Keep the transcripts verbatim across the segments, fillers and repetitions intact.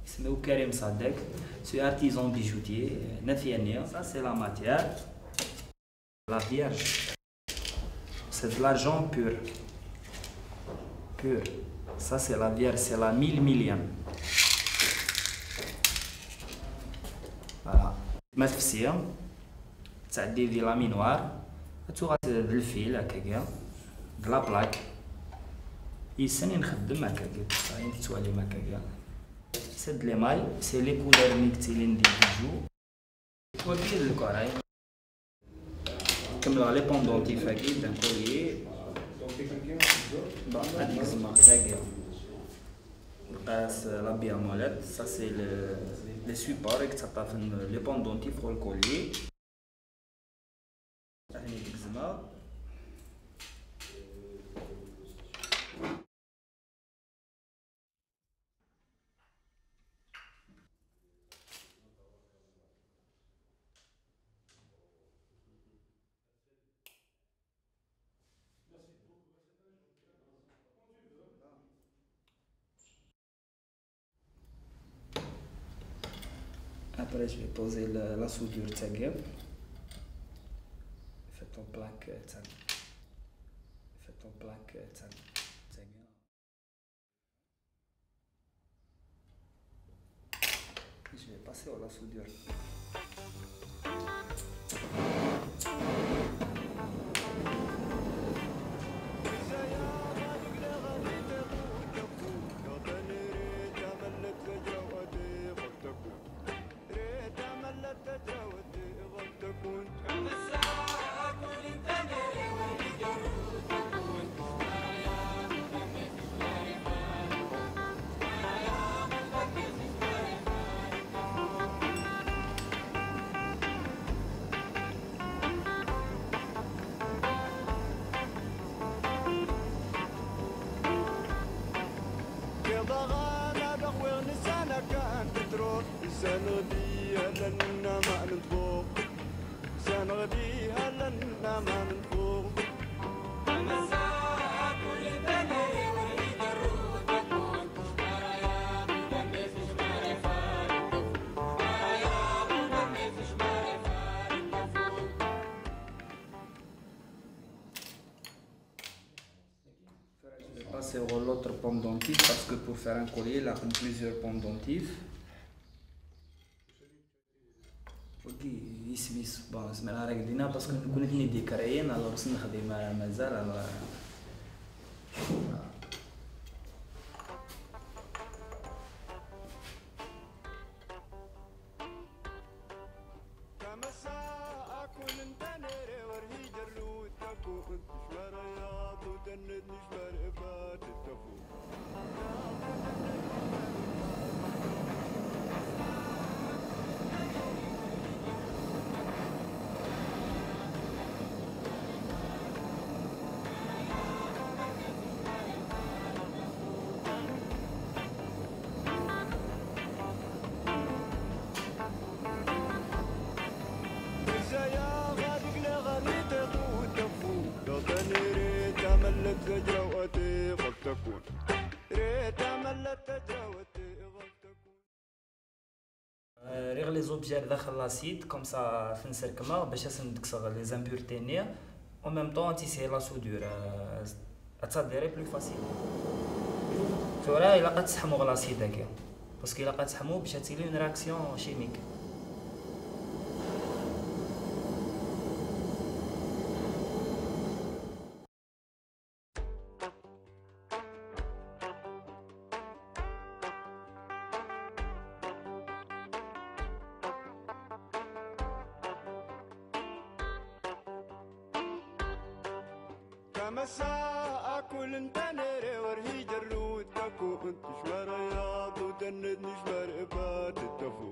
Isem-iw Karim Sadek, je suis artisan bijoutier, euh, n At Yanni. Ça, c'est la matière. La vierge. C'est de l'argent pur. Pur. Ça, c'est la vierge, c'est la mille millième. Voilà. Ma tefsi, tettɛeddi di laminoir, ad tuɣal d lfil, akkagi, d la plaque. Yes-sen i nxeddem, akkagi, ayen tettwalim, akkagi. C'est de l'émail, c'est les couleurs-nni yettilin di bijoux. Wagi d lkuray. Kemmleɣ les pendentifs-agi d'un collier. Bon, ad gezmeɣ tagi. Lqas la biamolette, ça c'est le, les supports i yettaṭṭafen les pendentifs ɣur lkolli. Ayen i d-gezmeɣ. Après, je vais poser la, la soudure tagi. Faites en plaque, euh, tagi. Faites en plaque, euh, tagi. Je vais passer à la soudure. Kkiḍ-aɣ-n ad aɣ-wiɣ nissan akken tettruḍ. Ssaneɣ-d i allen-nneɣ ma nenṭeq. Ssaneɣ-d i allen-nneɣ ma nenṭeq. Je vais passer au l'autre pendentif parce que pour faire un collier, il y a plusieurs pendentifs. Wagi isem-is, bon, zemreɣ ara k-d-iniɣ parce que nekkni d ikerriyen, alors ur s-nexdim ara mazal, alors. Tamasa akun n tanere war hider lut takun tishwara ya dudan nishwar ibad tafu. Euh, rriɣ les objets daxel l'acide, comme ça ad ten-sserkmeɣ bac ad sen-kkseɣ les impuretés-nni. En même temps, ad tishil la soudure, euh, ad tadiri plus facile. Tura ilaq ad tesseḥmuɣ l'acide-agi, parce que ilaq ad tesseḥmu bac ad tili une réaction chimique. Tamasa akul n tanere war hider lut takun tishwara ya dudan nishwar ibad tafu.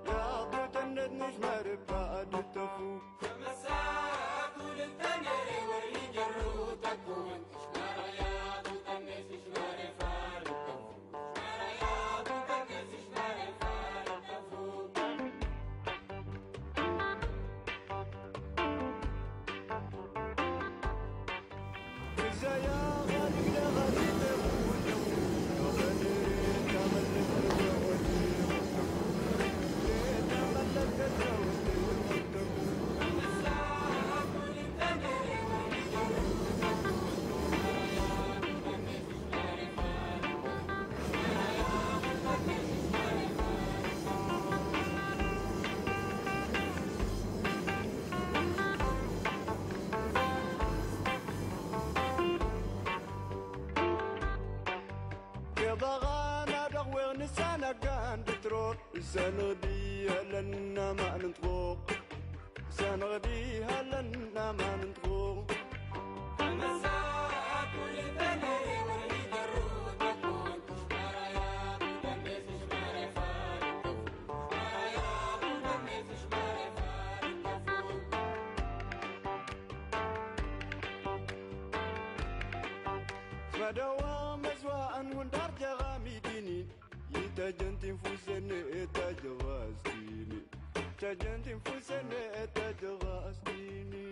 Ya dudan nishwar ibad tafu. Sanaɣ-d ihalan aman n tɣuṛ. Sanaɣ-d ihalan aman n tɣuṛ. Ttmadawa mazwa n wendar jaɣ amidini. Yettaǧǧan tinfusan i taǧɣast-ini. Ttaǧǧan tinfusan i taǧɣast-ini.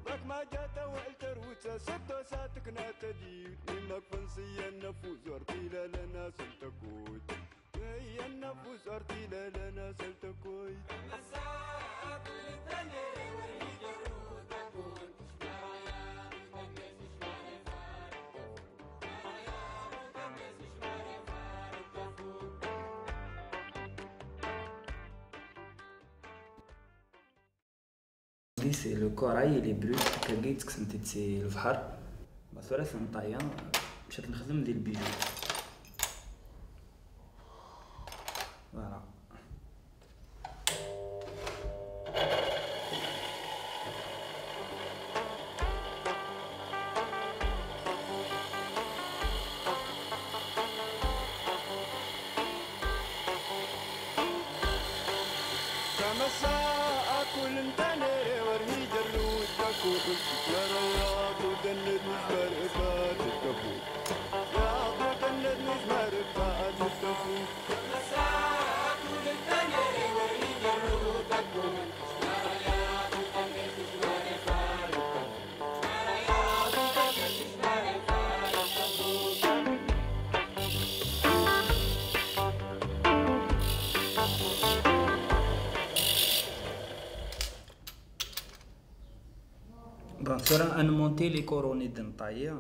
Dak ma ǧata wal terwut sa ستة وستين كنا تديد إما كفن سيان نفوز ورتي لا لنا سلتكوت. سيان نفوز ورتي لا لنا سلتكوت. Dis le corail, il est brut, akkagi ttekksen-t-id si lebḥer. Ma tura tenṭaya, mcat nexdem di lbiju. Voilà. Tamasa akul n tanere war hijar lud takul. Yara ya dudan nid nizbar ifat takul. Ya dudan nid nizbar ifat takul. Bon, tura ad nmonti les couronnes d nṭayi.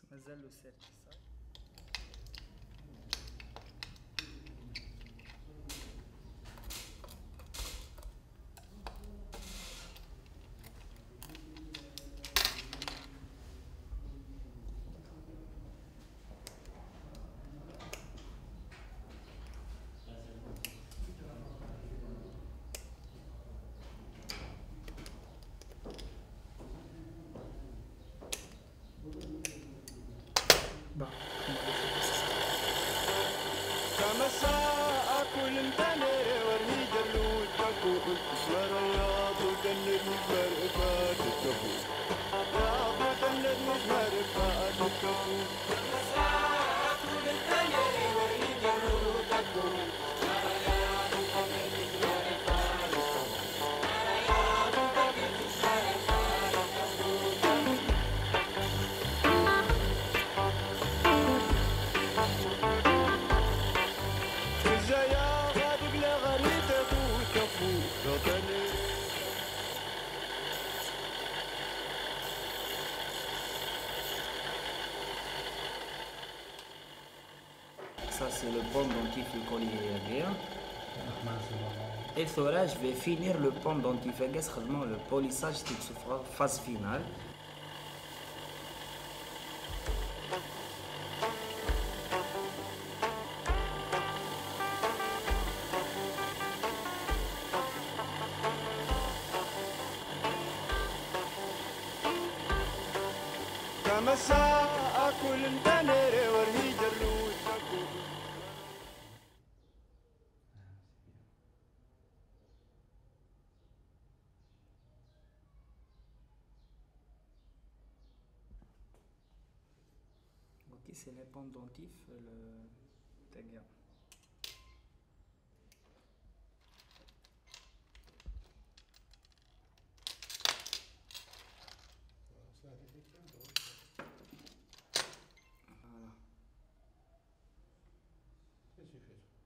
Mazal le sel. Tamasa akul n tanere war hijar lud takul. Sara ya dudan nid nizbar ifat takul. Ya dudan nid nizbar ifat takul. Ça, c'est le pont dont il faut coller bien. Et ثورة, je vais finir le pont dont il faut le polissage, c'est la phase finale. Ok, c'est les pendentifs, le taga. Voilà. Ça suffit.